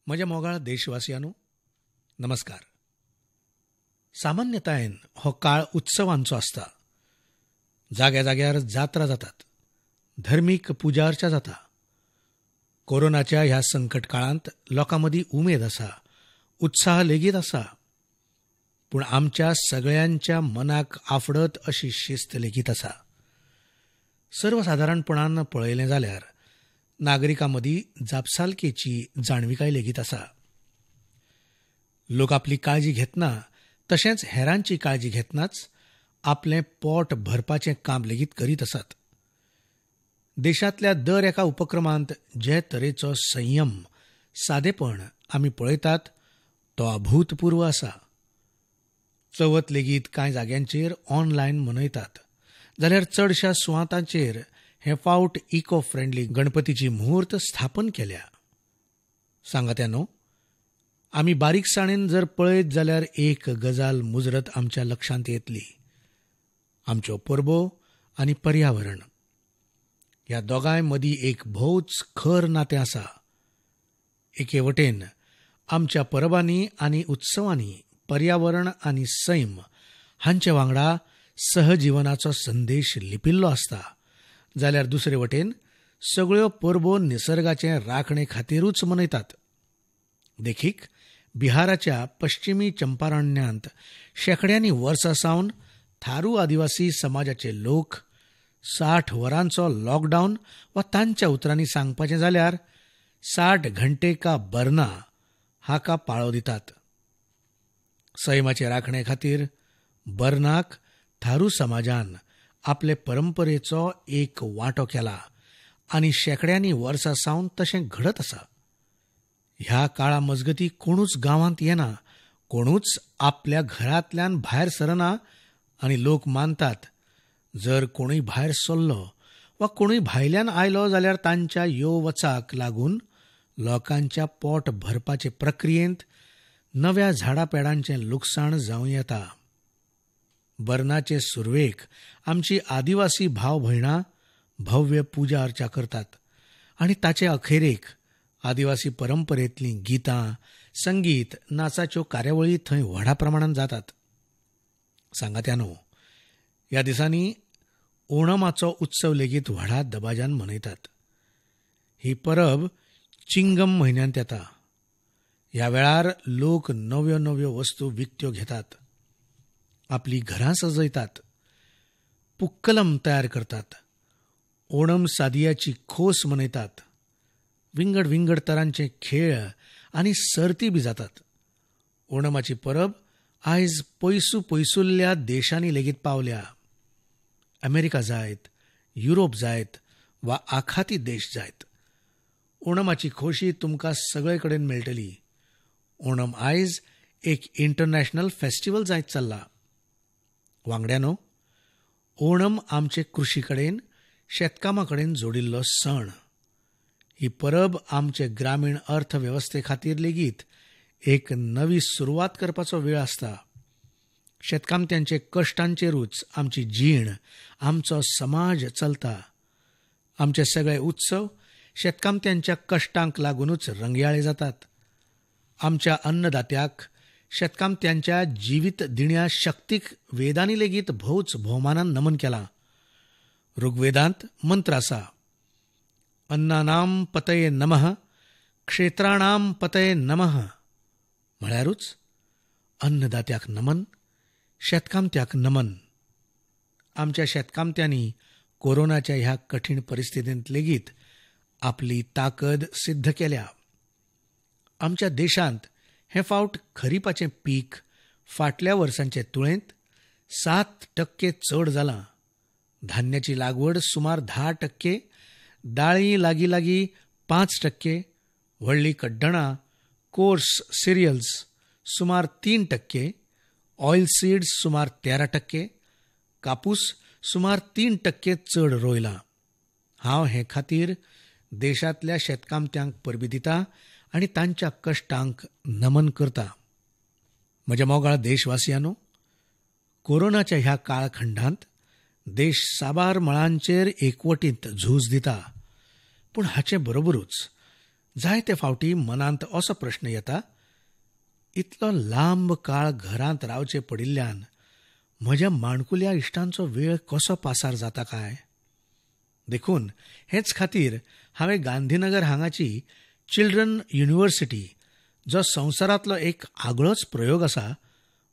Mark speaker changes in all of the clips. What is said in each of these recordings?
Speaker 1: म्हज्या मोगाळ देशवासियांनो, नमस्कार. सामान्यतायेन हो काळ उत्सवांचो आसता. जाग्या जाग्यार जात्रा जातात, धर्मीक पुजा अर्चा जाता. कोरोनाच्या ह्या संकट काळांत लोकां मदीं उमेद आसा, उत्साह लेगीत आसा, पूण आमच्या सगळ्यांच्या मनाक आफडत अशी शिस्त लेगीत आसा. सर्वसादारणपणान पळयलें जाल्यार नागरिकां मदीं जापसालकेची जाणविकाय लेगीत आसा. लोक आपली काळजी घेतना तशेंच हेरांची काळजी घेतनाच आपलें पोट भरपाचें काम लेगीत करीत आसात. देशांतल्या दर एका उपक्रमांत जे तरेचो संयम, सादेपण आमी पळयतात तो अभूतपूर्व आसा. चवथ लेगीत कांय जाग्यांचेर ऑनलायन मनयतात, जाल्यार चडशा सुवातांचेर हे फावट इको फ्रेंडली गणपतीची म्हूर्त स्थापन केल्या. सांगात्यानो, आमी बारीकसाणेन जर पळयत जाल्यार एक गजाल मुजरत आमच्या लक्षांत येतली, आमच्यो परबो आनी पर्यावरण ह्या दोगांय मदीं एक भोवच खर नातें आसा. एके वटेन आमच्या परबांनी आनी उत्सवांनी पर्यावरण आनी सैम हांचे वांगडा सहजीवनाचो संदेश लिपिल्लो आसता, जाल्यार दुसरे वटेन सगळ्यो परबो निसर्गाचे राखणे खातीरूच मनयतात. देखीक, बिहाराच्या पश्चिमी चंपारण्यांत शेंकड्यांनी वर्सां सावन थारू आदिवासी समाजाचे लोक 60 वरांचो लॉकडावन वा तांच्या उतरांनी सांगपाचें जाल्यार 60 घंटे का बर्ना हाका पाळो दितात. सैमाचे राखणे खातीर बर्नाक थारू समाजान आपले परंपरेचो एक वांटो केला आनी शेंकड्यांनी वर्सां सावन तशें घडत आसा. ह्या काळा मजगती कोणूच गांवांत येना, कोणूच आपल्या घरांतल्यान भायर सरना आनी लोक मानतात जर कोणूय भायर सरलो वा कोणूय भायल्यान आयलो जाल्यार तांच्या यो वचाक लागून लोकांच्या पोट भरपाचे प्रक्रियेंत नव्या झाडा पेडांचें लुकसाण जावं येता. बर्नाचे सुरवेक आमची आदिवासी भाव भयणां भव्य पुजा अर्चा करतात आनी ताचे अखेरेक आदिवासी परंपरेंतलीं गितां, संगीत, नाचाच्यो कार्यावळी थंय व्हडा प्रमाणान जातात. सांगात्यानो, ह्या दिसांनी ओणमाचो उत्सव लेगीत व्हडा दबाज्यान मनयतात. ही परब चिंगम म्हयन्यांत येता. ह्या वेळार लोक नव्यो नव्यो वस्तू विकत्यो घेतात, आपली घरां सजयतात, पुक्कलम तयार करतात, ओणम सादियाची खोस मनयतात, विंगड विंगड तरांचे खेळ आनी सर्ती बी जातात. ओणमाची परब आयज पयसू पयसुल्ल्या देशांनी लेगीत पावल्या. अमेरिका जायत, युरोप जायत वा आखाती देश जायत, ओणमाची खोशी तुमकां सगळे कडेन मेळटली. ओणम आयज एक इंटरनॅशनल फेस्टिवल जायत चल्ला. वांगड्यानो, ओणम आमचे कृशी कडेन, शेतकामा कडेन जोडिल्लो सण. ही परब आमचे ग्रामीण अर्थवेवस्थे खातीर लेगीत एक नवी सुरवात करपाचो वेळ आसता. शेतकामत्यांचे कश्टांचेरूच आमची जीण, आमचो समाज चलता. आमचे सगळे उत्सव शेतकामत्यांच्या कश्टांक लागुनूच रंगयाळे जातात. आमच्या अन्नदात्याक, शेतकामत्यांच्या जिवीत दिण्या शक्तीक वेदांनी लेगीत भोवच भोवमानान नमन केलां. ऋग्वेदांत मंत्र आसा, अन्नानाम पतये नमः, क्षेत्राणाम पतये नमः. म्हळ्यारूच अन्नदात्याक नमन, शेतकामत्याक नमन. आमच्या शेतकामत्यांनी कोरोनाच्या ह्या कठीण परिस्थितींत लेगीत आपली ताकद सिद्ध केल्या. आमच्या देशांत हे फावट खरीपाचें पीक फाटल्या वर्सांचे तुळेंत 7% चड जालां. धान्याची लागवड सुमार 10%, दाळी लागीं लागीं 5%, व्हडलीं कड्डणां, कोर्स सिरियल्स सुमार 3%, ऑयल सीड्स सुमार 13%, कापूस सुमार 3% चड रोयलां. हांव हे खातीर देशांतल्या शेतकामत्यांक परबीं दिता आनी तांच्या कश्टांक नमन करता. म्हज्या मोगाळ देशवासियांनो, कोरोनाच्या ह्या काळखंडांत देश साबार मळांचेर एकवटीत झूज दिता, पूण हाचे बरोबरूच जायते फावटी मनांत असो प्रश्न येता, इतलो लांब काळ घरांत रावचें पडिल्ल्यान म्हज्या माणकुल्या इश्टांचो वेळ कसो पासार जाता काय? देखून हेच खातीर हांवें गांधीनगर हांगाची चिल्ड्रन युनिव्हर्सिटी, जो संवसारांतलो एक आगळोच प्रयोग आसा,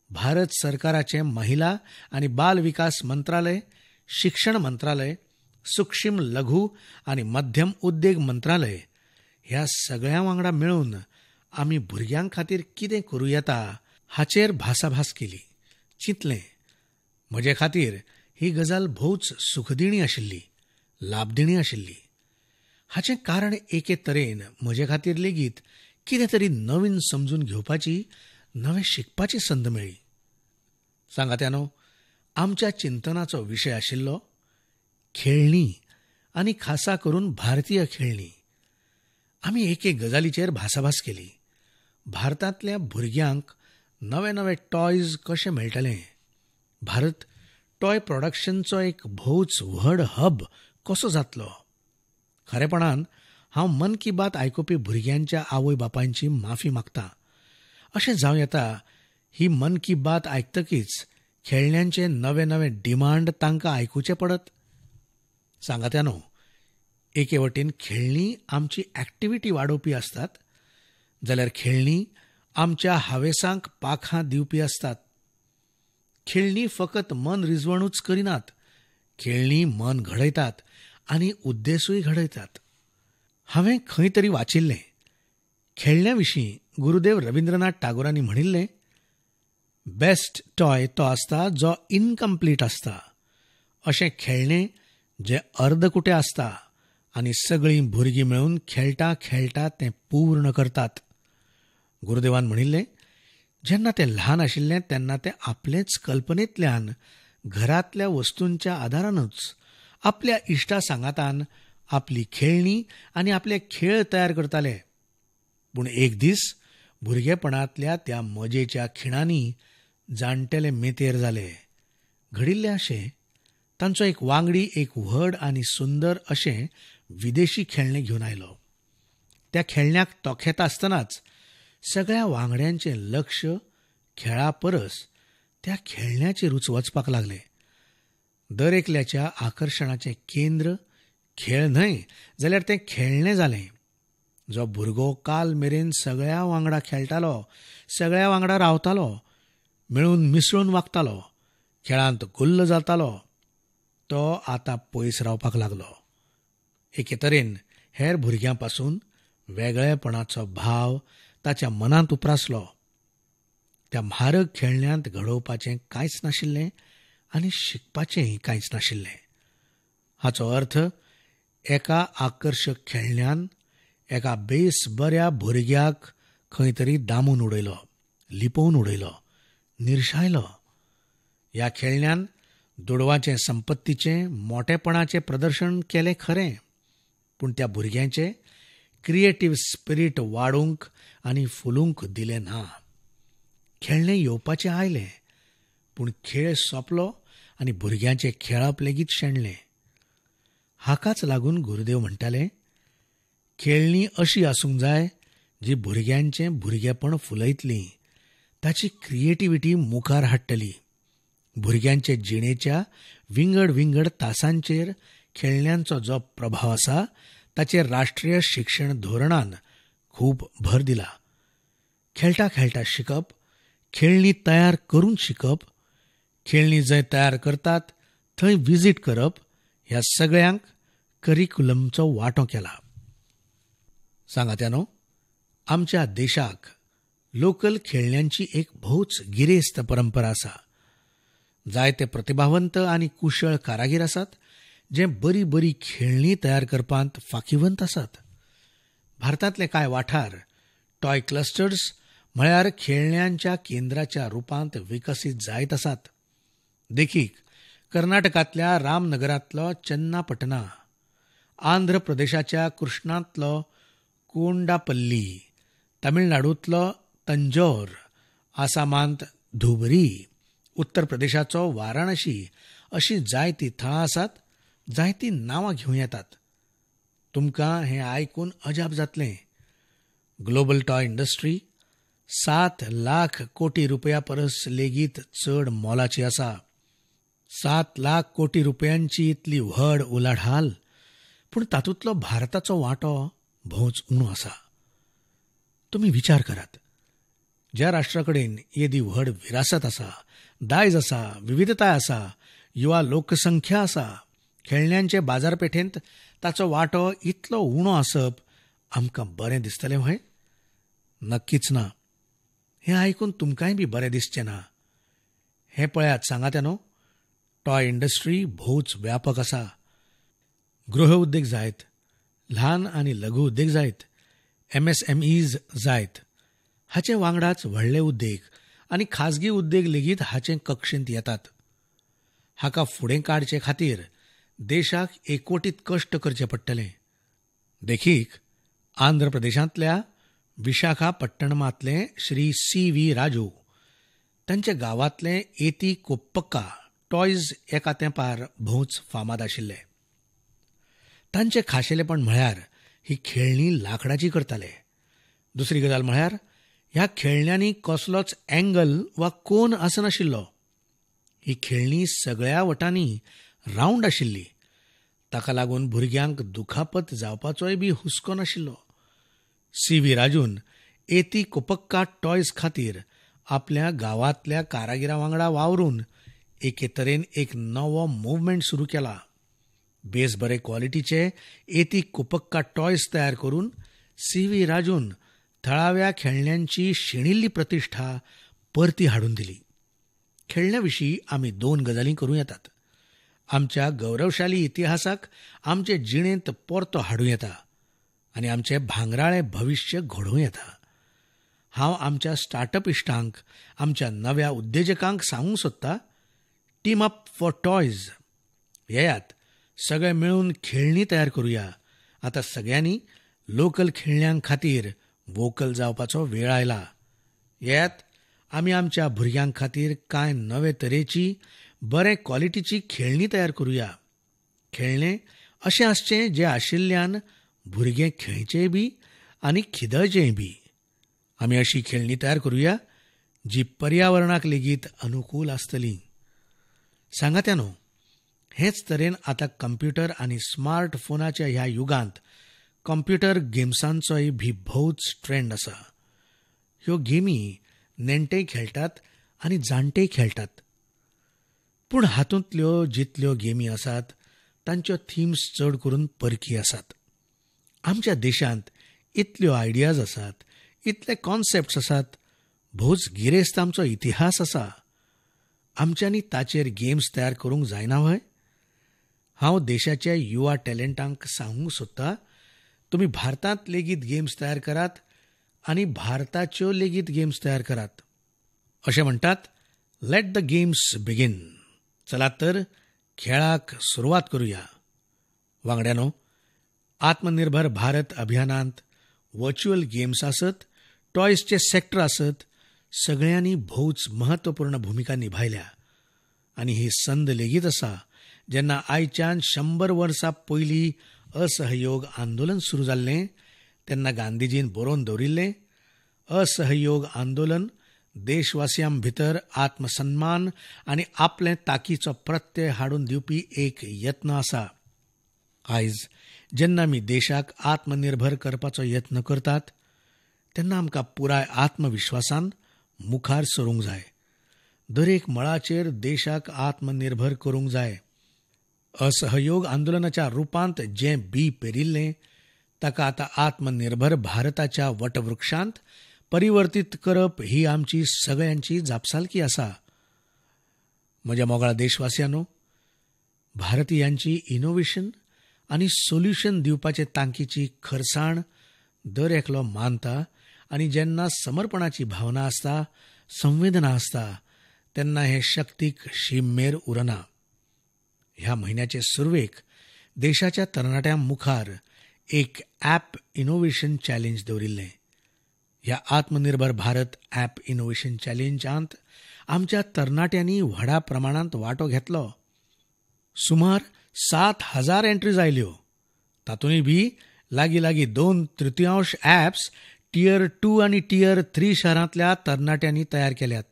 Speaker 1: भारत सरकाराचें महिला आनी बाल विकास मंत्रालय, शिक्षण मंत्रालय, सुक्षीम लघु आनी मध्यम उद्देग मंत्रालय ह्या सगळ्यां वांगडा मेळून आमी भुरग्यां खातीर कितें करूं येता हाचेर भासाभास केली, चिंतलें. म्हजे खातीर ही गजाल भोवच सुखदिणी आशिल्ली, लाभदिणी आशिल्ली. हाचें कारण एके तरेन म्हजे खातीर लेगीत कितें तरी नवीन समजून घेवपाची, नवें शिकपाची संद मेळ्ळी. सांगात्यानो, आमच्या चिंतनाचो विशय आशिल्लो खेळणी आनी खासा करून भारतीय खेळणी. आमी एके गजालीचेर भासाभास केली, भारतांतल्या भुरग्यांक नवे नवे टॉयज कशे मेळटले, भारत टॉय प्रोडक्शनचो एक भोवच व्हड हब कसो जातलो. खरेपणान हांव मन की बात आयकुपी भुरग्यांच्या आवय बापायंची माफी मागता. अशें जावं येता ही मन की बात आयकतकीच खेळण्यांचे नवे नवे डिमांड तांकां आयकुचें पडत. सांगात्यानो, एके वटेन खेळणी आमची ऍक्टिव्हिटी वाडोवपी आसतात, जाल्यार खेळणी आमच्या हावेसांक पाखां दिवपी आसतात. खेळणी फकत मन रिजवणूच करिनात, खेळणी मन घडयतात आनी उद्देशूय घडयतात. हांवें खंय तरी वाचिल्लें, खेळण्या विशीं गुरुदेव रवींद्रनाथ टागोरांनी म्हणिल्लें, बेस्ट टॉय तो आसता जो इनकम्प्लीट आसता. अशें खेळणें जें अर्दकुटें आसता आनी सगळीं भुरगीं मेळून खेळटा खेळटा तें पूर्ण करतात. गुरुदेवान म्हणिल्लें, जेन्ना तें ल्हान आशिल्लें तेन्ना तें आपलेच कल्पनेंतल्यान घरांतल्या वस्तूंच्या आदारानूच आपल्या इश्टा सांगातान आपली खेळणी आनी आपले खेळ तयार करताले. पूण एक दीस भुरगेपणांतल्या त्या मजेच्या खिणांनी जाणटेले मेतेर जाले. घडिल्लें अशें, तांचो एक वांगडी एक व्हड आनी सुंदर अशें विदेशी खेळणें घेवन आयलो. त्या खेळण्याक तोखेता आसतनाच सगळ्या वांगड्यांचें लक्ष खेळा परस त्या खेळण्याचेरूच वचपाक लागलें. दर एकल्याच्या आकर्शणाचें केंद्र खेळ न्हय जाल्यार तें खेळणें जालें. जो भुरगो काल मेरेन सगळ्या वांगडा खेळटालो, सगळ्या वांगडा रावतालो, मेळून मिसळून वागतालो, खेळांत गुल्ल जातालो, तो आतां पयस रावपाक लागलो. एके तरेन हेर भुरग्यां पासून वेगळेपणाचो भाव ताच्या मनांत उप्रासलो. त्या म्हारग खेळण्यांत घडोवपाचें कांयच नाशिल्लें आनी शिकपाचेंय कांयच नाशिल्लें. हाचो अर्थ एका आकर्शक खेळण्यान एका बेस बऱ्या भुरग्याक खंय तरी दामून उडयलो, लिपोवन उडयलो, निर्शायलो. ह्या खेळण्यान दुडवाचें, संपत्तीचें, मोटेपणाचें प्रदर्शन केलें खरें, पूण त्या भुरग्यांचें क्रिएटीव स्पिरीट वाडूंक आनी फुलूंक दिलें ना. खेळणें येवपाचें आयलें, पूण खेळ सोंपलो आनी भुरग्यांचें खेळप लेगीत शेणलें. हाकाच लागून गुरुदेव म्हणटाले, खेळणी अशी आसूंक जाय जी भुरग्यांचें भुरगेपण फुलयतली, ताची क्रिएटिविटी मुखार हाडटली. भुरग्यांचे जिणेच्या विंगड विंगड तासांचेर खेळण्यांचो जो प्रभाव आसा ताचेर राष्ट्रीय शिक्षण धोरणान खूब भर दिला. खेळटा खेळटा शिकप, खेळणी तयार करून शिकप, खेळणी जंय तयार करतात थंय विजीट करप, ह्या सगळ्यांक करिक्युलमचो वांटो केला. सांगात्यानो, आमच्या देशाक लोकल खेळण्यांची एक भोवच गिरेस्त परंपरा आसा. जायते प्रतिभावंत आनी कुशळ कारागीर आसात जे बरी बरी खेळणी तयार करपांत फाकीवंत आसात. भारतांतले कांय वाठार टॉय क्लस्टर्स म्हळ्यार खेळण्यांच्या केंद्राच्या रुपांत विकसीत जायत आसात. देखीक, कर्नाटकांतल्या रामनगरांतलो चन्नापटना, आंध्र प्रदेशाच्या कृष्णांतलो कोंडापल्ली, तमिळनाडूंतलो तंजोर, आसामांत धुबरी, उत्तर प्रदेशाचो वाराणसी अशीं जायतीं थळां आसात, जायतीं नांवां घेवं येतात. तुमकां हें आयकून अजाप जातलें. ग्लोबल टॉय इंडस्ट्री 7 लाख कोटी रुपया परस लेगीत चड मोलाची आसा. 7 लाख कोटी रुपयांची इतली व्हड उलाढाल, पूण तातूंतलो भारताचो वांटो भोवच उणो आसा. तुमी विचार करात, ज्या राष्ट्रा कडेन येदी व्हड विरासत आसा, दायज आसा, विविधताय आसा, युवा लोकसंख्या आसा, खेळण्यांचे बाजारपेठेंत ताचो वांटो इतलो उणो आसप आमकां बरें दिसतलें व्हय? नक्कीच ना. हें आयकून तुमकांय बी बरें दिसचें ना. हें पळयात सांगात्यानो, टॉय इंडस्ट्री भोवच व्यापक आसा. गृह उद्देग जायत, ल्हान आनी लघु उद्देग जायत, MSMEs जायत, हाचे वांगडाच व्हडले उद्देग आनी खाजगी उद्देग लेगीत हाचे कक्षेंत येतात. हाका फुडें काडचे खातीर देशाक एकवटीत कश्ट करचे पडटले. देखीक, आंध्र प्रदेशांतल्या विशाखापट्टणमांतले श्री CV Raju तांच्या गांवांतले एती कोप्पक्का टॉयज एका तेंपार भोवच फामाद आशिल्ले. तांचें खाशेलेपण म्हळ्यार ही खेळणी लांकडाची करताले. दुसरी गजाल म्हळ्यार ह्या खेळण्यांनी कसलोच अँगल वा कोन आसनाशिल्लो. ही खेळणी सगळ्या वटांनी रावंड आशिल्ली. ताका लागून भुरग्यांक दुखापत जावपाचोय बी हुस्को नाशिल्लो. CV राजून एती कोपक्का टॉयज खातीर आपल्या गांवांतल्या कारागिरां वांगडा वावरून एके तरेन एक नवो मुवमेंट सुरू केला. बेस बरे क्वॉलिटीचे एती कोपक्का टॉयज तयार करून CV राजून थळाव्या खेळण्यांची शेणिल्ली प्रतिश्ठा परती हाडून दिली. खेळण्या विशीं आमी 2 गजाली करूं येतात. आमच्या गौरवशाली इतिहासाक आमचे जिणेंत परतो हाडूं येता आनी आमचें भांगराळें भविश्य घडोवं येता. हांव आमच्या स्टार्टअप इश्टांक, आमच्या नव्या उद्देजकांक सांगूंक सोदता, टीम अप फॉर टॉयज. येयात, सगळे मेळून खेळणी तयार करुया. आतां सगळ्यांनी लोकल खेळण्यां खातीर वोकल जावपाचो वेळ आयला. येयात, आमी आमच्या भुरग्यां खातीर कांय नवे तरेची, बरे क्वॉलिटीची खेळणी तयार करुया. खेळणें अशें आसचें जें आशिल्ल्यान भुरगें खेळचेंय बी आनी खिदळचेंय बी. आमी अशी खेळणी तयार करुया जी पर्यावरणाक लेगीत अनुकूल आसतली. सांगात्यानो, हेच तरेन आतां कंप्युटर आनी स्मार्टफोनाच्या ह्या युगांत कंप्युटर गेम्सांचोय बी भोवच ट्रेंड आसा. ह्यो गेमी नेण्टेय खेळटात आनी जाण्टेय खेळटात. पूण हातूंतल्यो जितल्यो गेमी आसात तांच्यो थिम्स चड करून परकी आसात. आमच्या देशांत इतल्यो आयडियाज आसात, इतले कॉन्सेप्ट्स आसात, भोवच गिरेस्त आमचो इतिहास आसा. आमच्यांनी ताचेर गेम्स तयार करूंक जायना व्हय? हांव देशाच्या युवा टॅलेंटांक सांगूंक सोदता, तुमी भारतांत लेगीत गेम्स तयार करात आनी भारताच्यो लेगीत गेम्स तयार करात. अशें म्हणटात, let the games begin. चलात तर खेळाक सुरवात करुया. वांगड्यानो, आत्मनिर्भर भारत अभियानांत वर्च्युअल गेम्स आसत, टॉयजचे सेक्टर आसत, सगळ्यांनी भोवच महत्वपूर्ण भुमिका निभायल्या. आनी ही संद लेगीत आसा जेन्ना आयच्यान 100 वर्सां पयलीं असहयोग आंदोलन सुरू जाल्लें तेन्ना गांधीजीन बरोवन दवरिल्लें, असहयोग आंदोलन देशवासियां भितर आत्मसन्मान आनी आपले ताकीचो प्रत्यय हाडून दिवपी एक यत्न आसा. आयज जेन्ना आमी देशाक आत्मनिर्भर करपाचो यत्न करतात तेन्ना आमकां पुराय आत्मविश्वासान मुखार सरूंक जाय. दरेक मळाचेर देशाक आत्मनिर्भर करूंक जाय. असहयोग आंदोलनाच्या रुपांत जें बी पेरिल्लें ताका आतां आत्मनिर्भर भारताच्या वटवृक्षांत परिवर्तीत करप ही आमची सगळ्यांची जापसालकी आसा. म्हज्या मोगाळ देशवासियांनो, भारतीयांची इनोव्हेशन आनी सोल्युशन दिवपाचे तांकीची खरसाण दर एकलो मानता आनी जेन्ना समर्पणाची भावना आसता, संवेदना आसता तेन्ना हे शक्तीक शीम मेर उरना. ह्या म्हयन्याचे सुरवेक देशाच्या तरणाट्यां मुखार एक ॲप इनोव्हेशन चॅलेंज दवरिल्लें. ह्या आत्मनिर्भर भारत ॲप इनोव्हेशन चॅलेंजांत आमच्या तरणाट्यांनी व्हडा प्रमाणांत वांटो घेतलो. सुमार 7,000 एंट्रीज आयल्यो. तातूंय बी लागीं लागीं 2/3 ॲप्स टियर 2 आनी टियर 3 शारांतल्या तरणाट्यांनी तयार केल्यात.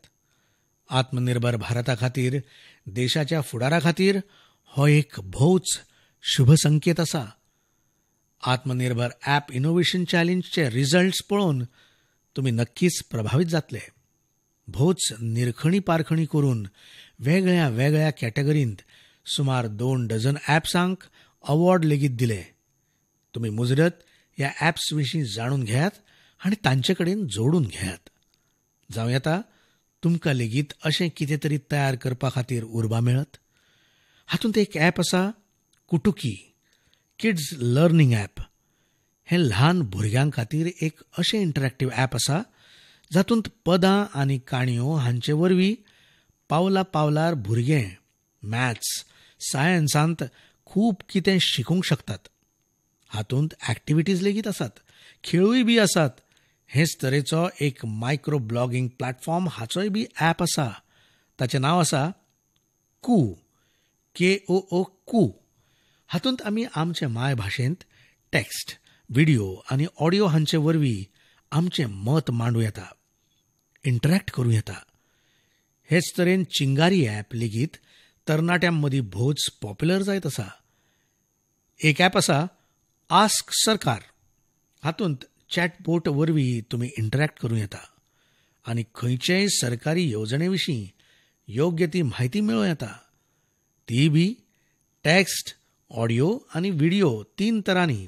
Speaker 1: आत्मनिर्भर भारता खातीर, देशाच्या फुडारा खातीर हो एक भोवच शुभ संकेत आसा. आत्मनिर्भर ॲप इनोव्हेशन चॅलेंजचे रिझल्ट्स पळोवन तुमी नक्कीच प्रभावीत जातले. भोवच निरखणी पारखणी करून वेगळ्या वेगळ्या कॅटेगरींत सुमार 2 डझन ॲप्सांक अवॉर्ड लेगीत दिले. तुमी मुजरत ह्या ॲप्स विशीं जाणून घेयात आनी तांचे कडेन जोडून घेयात. जावं येता तुमकां लेगीत अशें कितें तरी तयार करपा खातीर उर्बा मेळत. हातूंत एक ॲप आसा कुटुकी किड्स लर्निंग ॲप. हें ल्हान भुरग्यां खातीर एक अशें इंटरॅक्टिव्ह ॲप आसा जातूंत पदां आनी काणयो हांचे वरवीं पावला पावलार भुरगें मॅथ्स, सायन्सांत खूब कितें शिकूंक शकतात. हातूंत ॲक्टिविटीज लेगीत आसात, खेळूय बी आसात. हेच तरेचो एक मायक्रो ब्लॉगिंग प्लॅटफॉर्म हाचोय बी ॲप आसा. ताचें नांव आसा कू, KOO कू. हातूंत आमी आमचे मायभाशेंत टॅक्स्ट, व्हिडिओ आनी ऑडिओ हांचे वरवीं आमचें मत मांडूं येता, इंटरॅक्ट करूं येता. हेच तरेन चिंगारी ॲप लेगीत तरणाट्यां मदीं भोवच पॉप्युलर जायत आसा. एक ॲप आसा आस्क सरकार. हातूंत चॅटबोट वरवीं तुमी इंटरॅक्ट करूं येता आनी खंयचेय सरकारी येवजणे विशीं योग्य ती म्हायती मेळोवं येता. ती बी टॅक्स्ट, ऑडिओ आनी व्हिडिओ 3 तरांनी.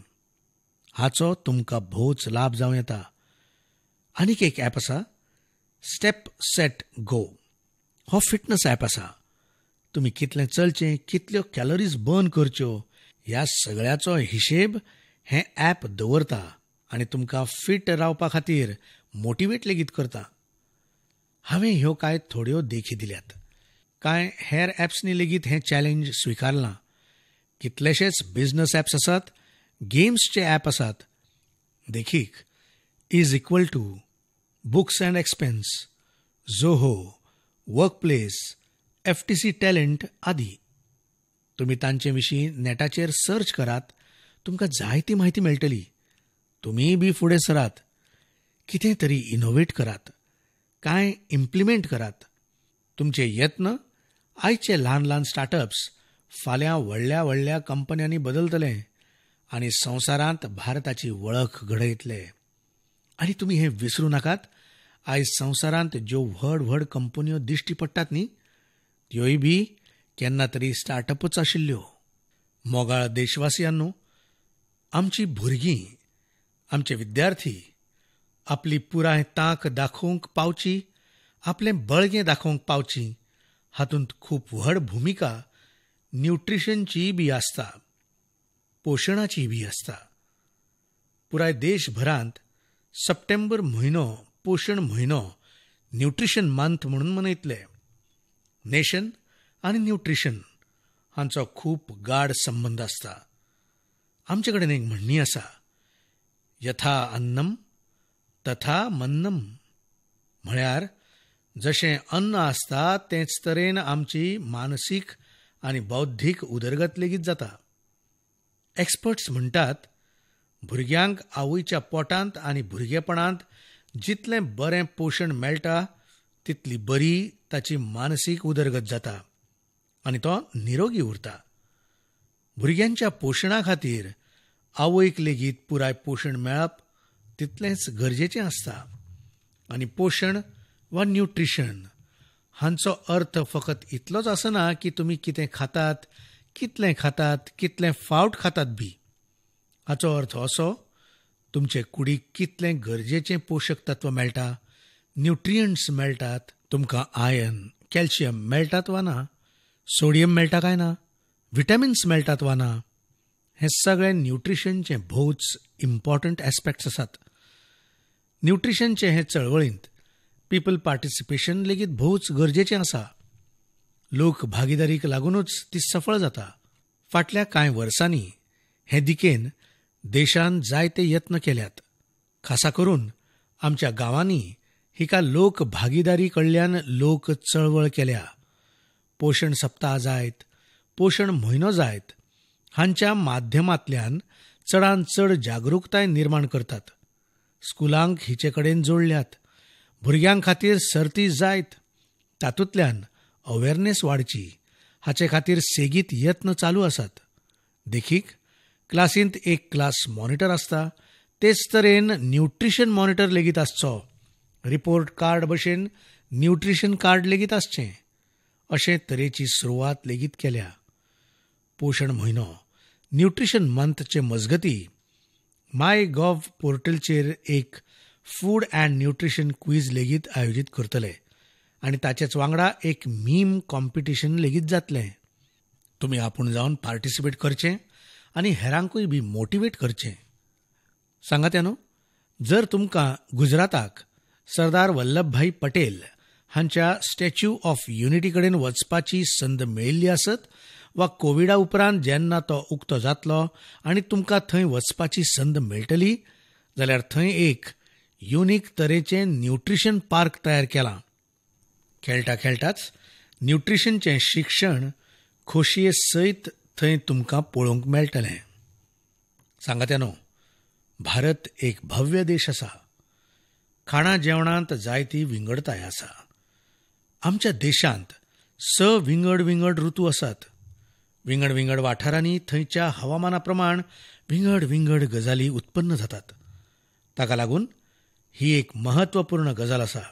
Speaker 1: हाचो तुमकां भोवच लाभ जावं येता. आनीक एक ॲप आसा स्टेप सेट गो. हो फिटनस ॲप आसा. तुमी कितलें चलचें, कितल्यो कॅलरीज बर्न करच्यो ह्या सगळ्याचो हिशेब हें ॲप दवरता आनी तुमकां फिट रावपा खातीर मोटिवेट लेगीत करता. हांवें ह्यो कांय थोड्यो देखी दिल्यात. कांय हेर ॲप्सनी लेगीत हें चॅलेंज स्विकारलां. कितलेशेच बिझनस ॲप्स आसात, गेम्सचे ॲप आसात. देखीक is equal to, books and expense, Zoho, workplace, FTC talent आदी. तुमी तांचे विशीं नेटाचेर सर्च करात, तुमकां जायती म्हायती मेळटली. तुमीय बी फुडें सरात, कितें तरी इनोवेट करात, कांय इम्प्लिमेंट करात. तुमचे यत्न आयचे ल्हान ल्हान स्टार्टअप्स फाल्यां व्हडल्या व्हडल्या कंपन्यांनी बदलतले आनी संवसारांत भारताची वळख घडयतले. आनी तुमी हें विसरूं नाकात, आयज संवसारांत ज्यो व्हड व्हड कंपन्यो दिश्टी पडटात न्ही, त्योय बी केन्ना तरी स्टार्टअपूच आशिल्ल्यो. मोगाळ देशवासियांनो, आमची भुरगीं, आमचे विद्यार्थी आपली पुराय तांक दाखोवंक पावची, आपलें बळगें दाखोवंक पावची, हातूंत खूब व्हड भुमिका न्युट्रिशनची बी आसता, पोशणाची बी आसता. पुराय देशभरांत सप्टेंबर म्हयनो पोशण म्हयनो, न्युट्रिशन मंथ म्हणून मनयतले. नेशन आनी न्युट्रिशन हांचो खूब गाढ संबंद आसता. आमचे कडेन एक म्हणणी आसा, यथा अन्नम तथा मन्नम. म्हळ्यार जशें अन्न आसता तेच तरेन आमची मानसीक आनी बौद्धीक उदरगत लेगीत जाता. एक्सपर्ट्स म्हणटात, भुरग्यांक आवयच्या पोटांत आनी भुरगेपणांत जितलें बरें पोशण मेळटा तितली बरी ताची मानसीक उदरगत जाता आनी तो निरोगी उरता. भुरग्यांच्या पोशणा खातीर आवयक लेगीत पुराय पोशण मेळप तितलेंच गरजेचें आसता. आनी पोशण वा न्युट्रिशन हांचो अर्थ फकत इतलोच आसना की तुमी कितें खातात, कितलें खातात, कितलें फावट खातात बी. हाचो अर्थ असो, तुमचे कुडीक कितलें गरजेचें पोशक तत्व मेळटा, न्युट्रियंट्स मेळटात, तुमकां आयर्न, कॅल्शियम मेळटात वा ना, सोडियम मेळटा काय ना, विटॅमिन्स मेळटात वा ना, हे सगळे न्युट्रिशनचे भोवच इम्पॉर्टंट एस्पेक्ट्स आसात. न्युट्रिशनचे हे चळवळींत पीपल पार्टिसिपेशन लेगीत भोवच गरजेचें आसा. लोक भागीदारीक लागूनच ती सफळ जाता. फाटल्या कांय वर्सांनी हे दिकेन देशान जायते यत्न केल्यात. खासा करून आमच्या गांवांनी हिका लोक भागीदारी कडल्यान लोक चळवळ केल्या. पोशण सप्ताह जायत, पोशण म्हयनो जायत हांच्या माध्यमांतल्यान चडान चड जागृकताय निर्माण करतात. स्कुलांक हिचे कडेन जोडल्यात. भुरग्यां खातीर सर्ती जायत, तातूंतल्यान अवेरनेस वाडची हाचे खातीर सेगीत यत्न चालू आसात. देखीक, क्लासींत एक क्लास मॉनिटर आसता, तेच तरेन न्युट्रिशन मॉनिटर लेगीत आसचो. रिपोर्ट कार्ड भशेन न्युट्रिशन कार्ड लेगीत आसचें. अशे तरेची सुरवात लेगीत केल्या. पोशण म्हयनो न्युट्रिशन मंथचे मजगती माय गॉव पोर्टलचेर एक फूड अँड न्युट्रिशन क्वीज लेगीत आयोजीत करतले आनी ताचेच वांगडा एक मीम कॉम्पिटिशन लेगीत जातलें. तुमी आपूण जावन पार्टिसिपेट करचें आनी हेरांकूय बी मोटिवेट करचें. सांगात्यानो, जर तुमकां गुजराताक सरदार वल्लभभाई पटेल हांच्या स्टॅच्यू ऑफ युनिटी कडेन वचपाची संद मेळिल्ली आसत वा कोविडा उपरांत जेन्ना तो उक्तो जातलो आनी तुमकां थंय वचपाची संद मेळटली जाल्यार थंय एक युनीक तरेचें न्युट्रिशन पार्क तयार केलां. खेळटा खेळटाच न्युट्रिशनचें शिक्षण खोशये सयत थंय तुमकां पळोवंक मेळटलें. सांगात्यानो, भारत एक भव्य देश आसा. खाणा जेवणांत जायती विंगडताय आसा. आमच्या देशांत 6 विंगड विंगड ऋतू आसात. विंगड विंगड वाठारांनी थंयच्या हवामाना प्रमाण विंगड विंगड गजाली उत्पन्न जातात. ताका लागून ही एक महत्वपूर्ण गजाल आसा.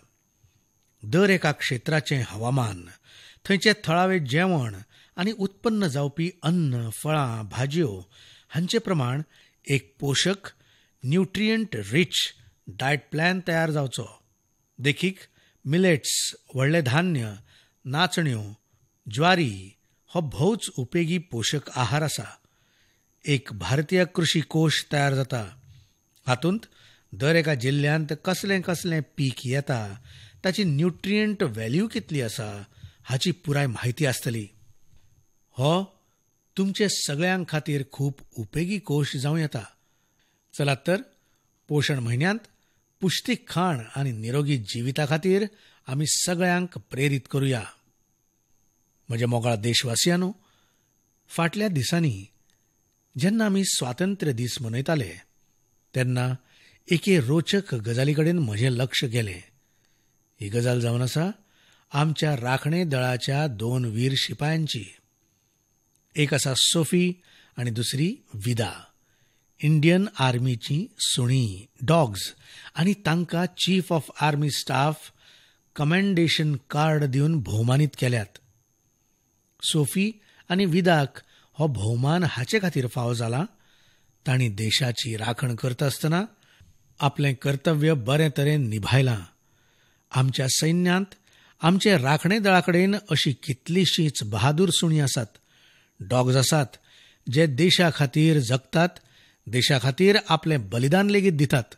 Speaker 1: दर एका क्षेत्राचें हवामान, थंयचें थळावें जेवण आनी उत्पन्न जावपी अन्न, फळां, भाजयो हांचे प्रमाण एक पोशक न्युट्रियंट रीच डायट प्लॅन तयार जावचो. देखीक, मिलेट्स, व्हडलें धान्य, नाचण्यो, ज्वारी हो भोवच उपेगी पोशक आहार आसा. एक भारतीय कृषी कोश तयार जाता. हातूंत दर एका जिल्ल्यांत कसलें कसलें पीक येता, ताची न्युट्रियंट व्हॅल्यू कितली आसा हाची पुराय म्हायती आसतली. हो तुमचे सगळ्यां खातीर खूब उपेगी कोश जावं येता. चलात तर पोशण म्हयन्यांत पुश्टीक खाण आनी निरोगी जिविता खातीर आमी सगळ्यांक प्रेरीत करुया. म्हज्या मोगाळ देशवासियांनो, फाटल्या दिसांनी जेन्ना आमी स्वातंत्र्य दीस मनयताले तेन्ना एके रोचक गजाली कडेन म्हजें लक्ष गेलें. ही गजाल जावन आसा आमच्या राखणे दळाच्या 2 वीर शिपायांची. एक आसा सोफी आनी दुसरी विदा. इंडियन आर्मीची सुणी डॉग्स आनी तांकां chief of army staff commendation card दिवन भोवमानीत केल्यात. सोफी आनी विदाक हो भोवमान हाचे खातीर फावो जाला, तांणी देशाची राखण करता आसतना आपलें कर्तव्य बरे तरेन निभायलां. आमच्या सैन्यांत आमचे राखणे दळा कडेन अशी कितलीशींच बहादूर सुणी आसात, डॉग्स आसात, जे देशा खातीर जगतात, देशा खातीर आपलें बलिदान लेगीत दितात.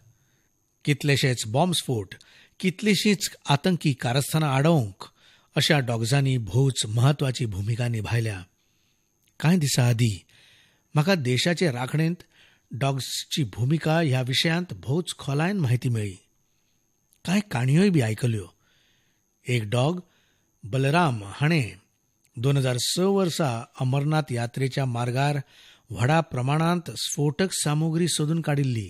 Speaker 1: कितलेशेच बॉम्बस्फोट, कितलीशींच आतंकी कारस्थानां आडोवंक अशा डॉग्सांनी भोवच म्हत्वाची भुमिका निभायल्या. कांय दिसां आदीं म्हाका देशाचे राखणेंत डॉग्सची भुमिका ह्या विशयांत भोवच खोलायेन म्हायती मेळ्ळी. कांय काणयोय बी आयकल्यो. एक डॉग बलराम हाणें 2006 वर्सा अमरनाथ यात्रेच्या मार्गार व्हडा प्रमाणांत स्फोटक सामुग्री सोदून काडिल्ली.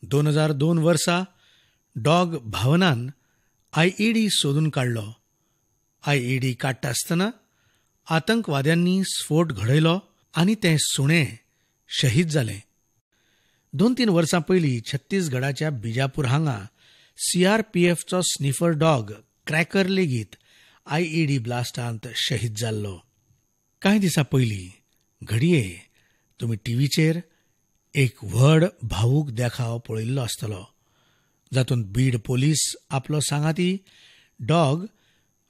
Speaker 1: 2002 वर्सा डॉग भावनान आयईडी सोदून काडलो. आयईडी काडटा आसतना आतंकवाद्यांनी स्फोट घडयलो आनी तें सुणें शहीद जालें. 2-3 वर्सां पयलीं छत्तीसगडाच्या बिजापूर हांगा सीआरपीएफचो स्निफर डॉग क्रॅकर लेगीत आयईडी ब्लास्टांत शहीद जाल्लो. कांय दिसां पयलीं घडये तुमी टीव्हीचेर एक व्हड भावूक देखाव पळयिल्लो आसतलो, जातूंत बीड पोलीस आपलो सांगाती डॉग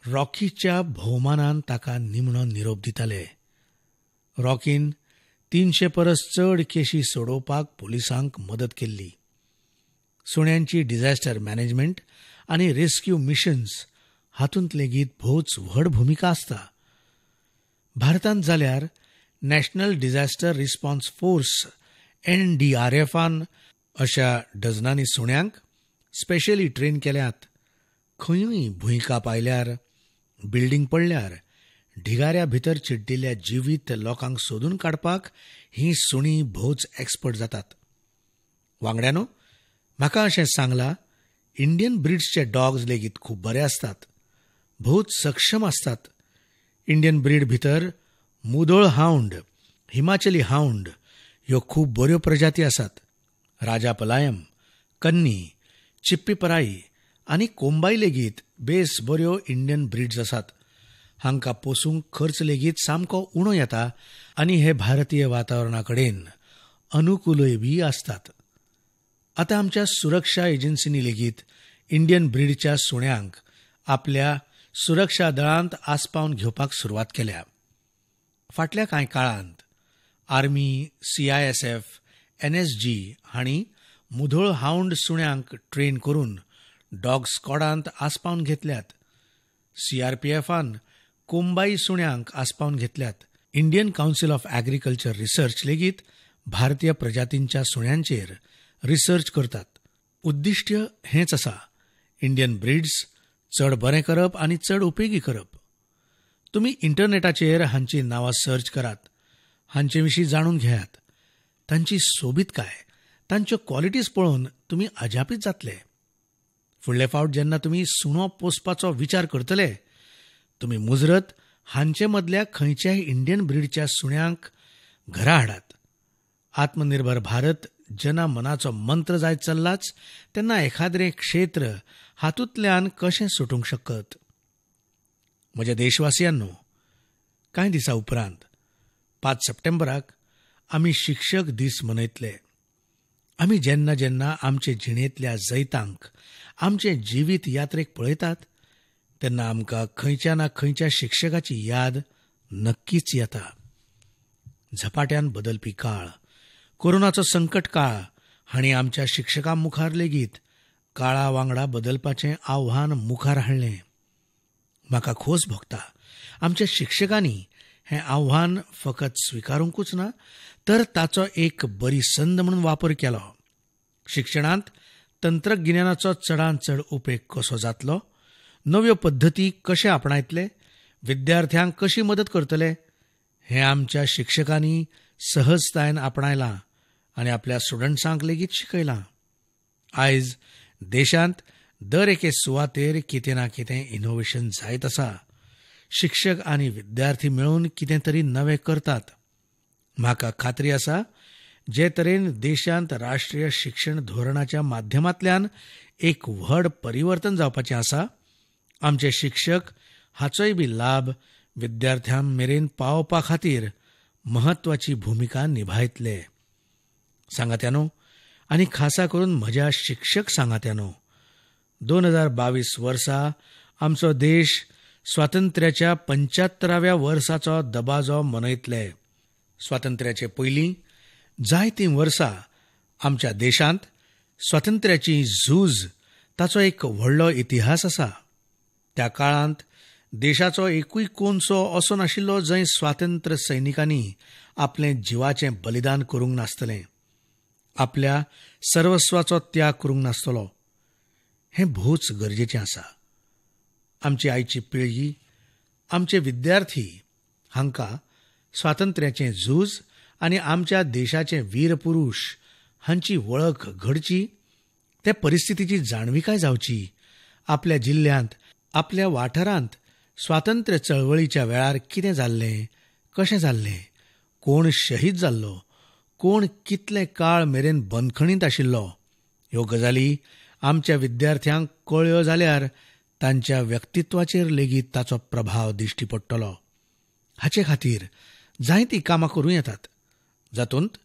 Speaker 1: रॉकीच्या भोवमानान ताका निमणो निरोप दिताले. रॉकीन 300 परस चड केशी सोडोवपाक पोलिसांक मदत केल्ली. सुण्यांची डिझास्टर मॅनेजमेंट आनी रेस्क्यू मिशन्स हातूंत लेगीत भोवच व्हड भुमिका आसता. भारतांत जाल्यार नॅशनल डिझास्टर रिस्पॉन्स फोर्स एनडीआरएफान अशा डझनांनी सुण्यांक स्पेशली ट्रेन केल्यात. खंयूय भुंयकांप आयल्यार, बिल्डींग पडल्यार ढिगाऱ्या भितर चिड्डिल्ल्या जिवीत लोकांक सोदून काडपाक ही सुणी भोवच एक्सपर्ट जातात. वांगड्यानो, म्हाका अशें सांगलां, इंडियन ब्रिड्सचे डॉग्स लेगीत खूब बरे आसतात, भोवच सक्षम आसतात. इंडियन ब्रीड भितर मुदोळ हावंड, हिमाचली हावंड ह्यो खूब बऱ्यो प्रजाती आसात. राजापलायम, कन्नी, चिप्पीपराई आनी कोंबाई लेगीत बेस बऱ्यो इंडियन ब्रिड्स आसात. हांकां पोसूंक खर्च लेगीत सामको उणो येता आनी हे भारतीय वातावरणा कडेन अनुकूलय बी आसतात. आतां आमच्या सुरक्षा एजन्सींनी लेगीत इंडियन ब्रिडच्या सुण्यांक आपल्या सुरक्षा दळांत आस्पावन घेवपाक सुरवात केल्या. फाटल्या कांय काळांत आर्मी, सीआयएसएफ, एनएसजी हांणी मुधोळ हावंड सुण्यांक ट्रेन करून डॉग स्कॉडांत आस्पावन घेतल्यात. सीआरपीएफान कोंबाई सुण्यांक आस्पावन घेतल्यात. Indian Council of Agriculture Research लेगीत भारतीय प्रजातींच्या सुण्यांचेर रिसर्च करतात. उद्दिश्ट हेंच आसा, इंडियन ब्रिड्स चड बरें करप आनी चड उपेगी करप. तुमी इंटरनेटाचेर हांची नांवां सर्च करात, हांचे विशीं जाणून घेयात. तांची सोबीतकाय, तांच्यो क्वॉलिटीज पळोवन तुमी अजापीत जातले. फुडले फावट जेन्ना तुमी सुणो पोसपाचो विचार करतले, तुमी मुजरत हांचे मदल्या खंयच्याय इंडियन ब्रिडच्या सुण्यांक घरा हाडात. आत्मनिर्भर भारत जेन्ना मनाचो मंत्र जायत चल्लाच तेन्ना एखाद्रें क्षेत्र हातूंतल्यान कशें सुटूंक शकत? म्हज्या देशवासियांनो, कांय दिसां उपरांत 5 सप्टेंबराक आमी शिक्षक दीस मनयतले. आमी जेन्ना जेन्ना आमचे जिणेंतल्या जैतांक, आमचे जिवीत यात्रेक पळयतात तेन्ना आमकां खंयच्या ना खंयच्या शिक्षकाची याद नक्कीच येता. झपाट्यान बदलपी काळ, कोरोनाचो संकट काळ हांणी आमच्या शिक्षकां मुखार लेगीत काळा वांगडा बदलपाचें आव्हान मुखार हाडलें. म्हाका खोस भोगता, आमच्या शिक्षकांनी हें आव्हान फकत स्विकारूंकूच ना तर ताचो एक बरी संद म्हणून वापर केलो. शिक्षणांत तंत्रगिन्यानाचो चडांत चड उपेग कसो जातलो, नव्यो पद्दती कशे आपणायतले, विद्यार्थ्यांक कशी मदत करतले हें आमच्या शिक्षकांनी सहजतायेन आपणायलां आनी आपल्या स्टुडंट्सांक लेगीत शिकयलां. आयज देशांत दर एके सुवातेर कितें ना कितें इनोव्हेशन जायत आसा. शिक्षक आनी विद्यार्थी मेळून कितें तरी नवें करतात. म्हाका खात्री आसा, जे तरेन देशांत राष्ट्रीय शिक्षण धोरणाच्या माध्यमांतल्यान एक व्हड परिवर्तन जावपाचें आसा, आमचे शिक्षक हाचोय बी लाभ विद्यार्थ्यां मेरेन पावोवपा खातीर म्हत्वाची भुमिका निभायतले. सांगात्यानो आनी खासा करून म्हज्या शिक्षक सांगात्यानो, 2022 वर्सा आमचो देश स्वातंत्र्याच्या 75व्या वर्साचो दबाजो मनयतले. स्वातंत्र्याचे पयलीं जायतीं वर्सां आमच्या देशांत स्वातंत्र्याची झूज ताचो एक व्हडलो इतिहास आसा. त्या काळांत देशाचो एकूय कोनसो असो नाशिल्लो जंय स्वातंत्र्य सैनिकांनी आपलें जिवाचें बलिदान करूंक नासतलें, आपल्या सर्वस्वाचो त्याग करूंक नासतलो. हें भोवच गरजेचें आसा. आमची आयची पिळगी, आमचे विद्यार्थी हांकां स्वातंत्र्याचें झूज आनी आमच्या देशाचे वीरपुरूष हांची वळख घडची, ते परिस्थितीची जाणविकाय जावची, आपल्या जिल्ल्यांत, आपल्या वाठारांत स्वातंत्र्य चळवळीच्या वेळार कितें जाल्लें, कशें जाल्लें, कोण शहीद जाल्लो, कोण कितले काळ मेरेन बंदखणींत आशिल्लो, ह्यो गजाली आमच्या विद्यार्थ्यांक कळ्ळ्यो जाल्यार तांच्या व्यक्तित्वाचेर लेगीत ताचो प्रभाव दिश्टी पडटलो. हाचे खातीर जायतीं कामां करूं येतात, जातूंत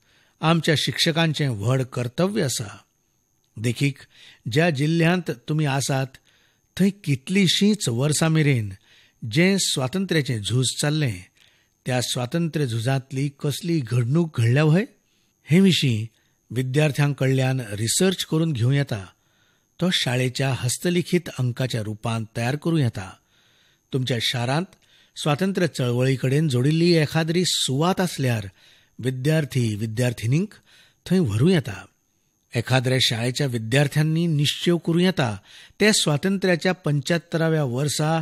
Speaker 1: आमच्या शिक्षकांचें व्हड कर्तव्य आसा. देखीक, ज्या जिल्ल्यांत तुमी आसात थंय कितलींशींच वर्सां मेरेन जें स्वातंत्र्याचें झूज चल्लें त्या स्वातंत्र्य झुजांतली कसली घडणूक घडल्या व्हय हे विशीं विद्यार्थ्यां कडल्यान रिसर्च करून घेवं येता. तो शाळेच्या हस्तलिखीत अंकाच्या रुपांत तयार करूं येता. तुमच्या शारांत स्वातंत्र्य चळवळी कडेन जोडिल्ली एखाद्री सुवात आसल्यार विद्यार्थी विद्यार्थिनींक थंय व्हरूं येता. एखाद्र्या शाळेच्या विद्यार्थ्यांनी निश्चेव करूं येता ते स्वातंत्र्याच्या 75व्या वर्सा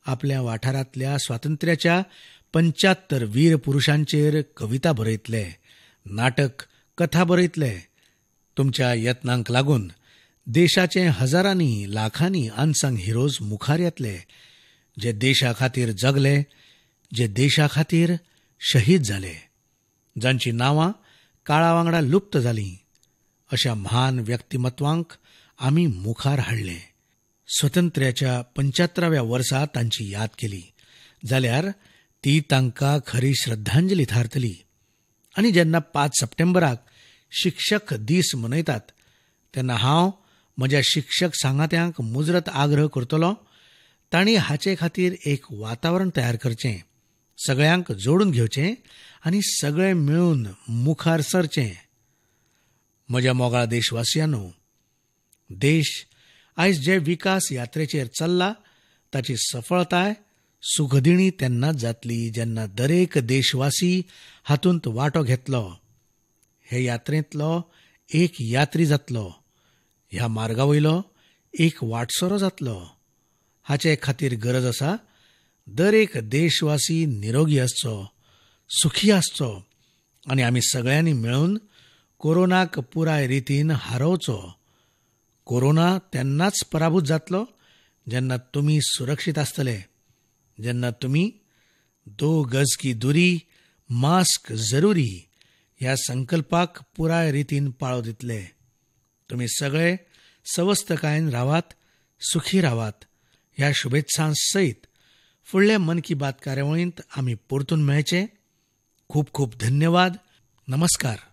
Speaker 1: आपल्या वाठारांतल्या स्वातंत्र्याच्या 75 वीर पुरुषांचेर कविता बरयतले, नाटक, कथा बरयतले. तुमच्या यत्नांक लागून देशाचे हजारांनी लाखांनी अनसंग हिरोज मुखार येतले, जे देशा खातीर जगले, जे देशा खातीर शहीद जाले, जांची नांवां काळा वांगडा लुप्त जालीं. अशा म्हान व्यक्तिमत्वांक आमी मुखार हाडले. स्वतंत्र्याच्या 75व्या वर्सा तांची याद केली जाल्यार ती तांकां खरी श्रद्धांजली थारतली. आनी जेन्ना 5 सप्टेंबराक शिक्षक दीस मनयतात तेन्ना हांव म्हज्या शिक्षक सांगात्यांक मुजरत आग्रह करतलो, तांणी हाचे खातीर एक वातावरण तयार करचें, सगळ्यांक जोडून घेवचें आनी सगळे मेळून मुखार सरचें. म्हज्या मोगाळ देशवासियांनो, देश आयज जे विकास यात्रेचेर चल्ला ताची सफळताय सुखदिणी तेन्नाच जातली जेन्ना दरेक देशवासी हातूंत वांटो घेतलो, हे यात्रेंतलो एक यात्री जातलो, ह्या मार्गा वयलो एक वाटसरो जातलो. हाचे खातीर गरज आसा दरेक देशवासी निरोगी आसचो, सुखी आसचो आनी आमी सगळ्यांनी मेळून कोरोनाक पुराय रितीन हारोवचो. कोरोना तेन्नाच पराभूत जातलो जेन्ना तुमी सुरक्षीत आसतले, जेन्ना तुमी 2 गज की दुरी, मास्क जरुरी ह्या संकल्पाक पुराय रितीन पाळो दितले. तुमी सगळे सवस्तकायेन रावात, सुखी रावात ह्या शुभेच्छां सयत फुडले मन की बात कार्यावळींत आमी परतून मेळचे. खूब खूब धन्यवाद. नमस्कार.